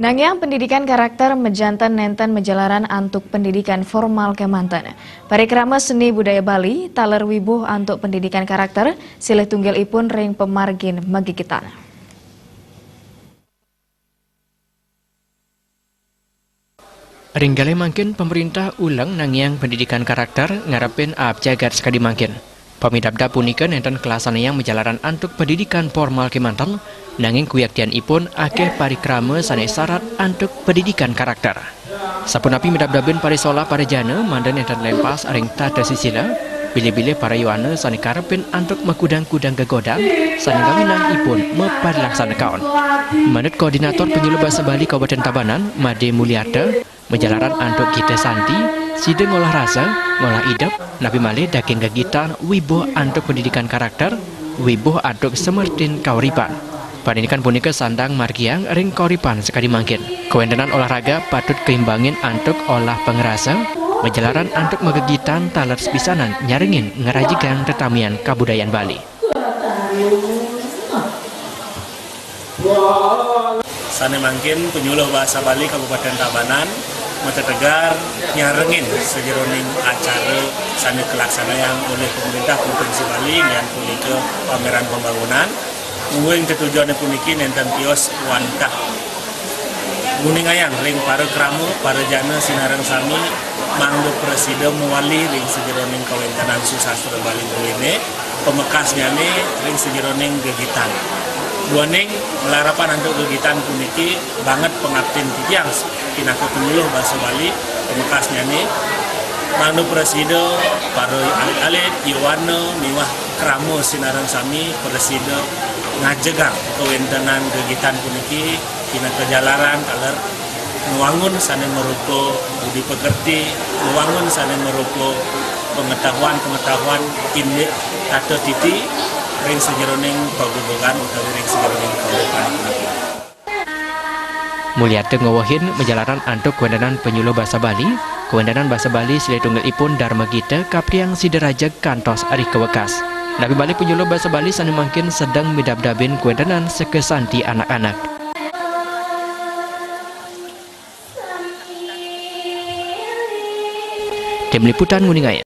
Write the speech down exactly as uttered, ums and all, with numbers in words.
Nangiang pendidikan karakter majanten nenten majalaran antuk pendidikan formal kemanten. Parikrama seni budaya Bali, taler wibuh antuk pendidikan karakter, silih tunggil ipun ring pamargin magigitan. Ring galih mangkin, pemerintah uleng nangiang pendidikan karakter ngarepin aab jagat sakadi mangkin. Pamidabdab punika nenten kalaksanayang majalaran antuk pendidikan formal kemanten, nanging kawiaktianipun akeh parikrama sane sarat antuk pendidikan karakter. Sapunapi midabdabin parisolah parajana mangda nenten lempas ring tata sisila, bilih-bilih para yowana sane karepin antuk makudang-kudang gegodan sane ngawinang ipun maparilaksana kaon. Manut Koordinator Penyuluh Basa Bali Kabupaten Tabanan, Made Mulyata, majalaran antuk gita santi, sida ngolah rasa, ngolah idep, napi malih daging gegitan wibuh antuk pendidikan karakter, wibuh antuk semertin kauripan. Pandidikan punika sandang margiang ring kauripan sakadi mangkin. Kawentenan olahraga patut kaimbangin antuk olah pangrasa, majalaran antuk magegitan taler sepisanan nyarengin ngrajegang tetamian kabudayan Bali. Sane mangkin Penyuluh Basa Bali Kabupaten Tabanan matetegar nyarengin sajeroning acara sane kalaksanayang olih pemerintah Provinsi Bali, inggih punika pameran pembangunan. Mungguing tetujone puniki nenten tios wantah nguningayang ring para krama, para jana sinareng sami mangda prasida mawali ring sajeroning kawentenan susastra Bali druene, pamekasnyane ring sajeroning gegitan. Duaning malarapan antuk gegitan puniki banget pangaptin titiang pinaka penyuluh basa Bali, pamekasnyane mangda prasida para alit-alit, yowana miwah krama sinareng sami prasida ngajegang kawentenan gegitan puniki pinaka jalaran taler ngwangun sane marupa budi pekerti, ngwangun sane marupa pengetahuan-pengetahuan indik tata titi ring sajeroning pagubugan utawi ring sajeroning kauripan puniki. Mulyata ngawehin majalaran antuk kawentenan penyuluh basa Bali, kawentenan basa Bali silih tunggil ipun Dharma Gita kapriang sida rajeg kantos arih kawekas. Napi malih penyuluh basa Bali sane mangkin sedeng midabdabin kawentenan seka santi anak-anak. Tim Liputan nguningayang.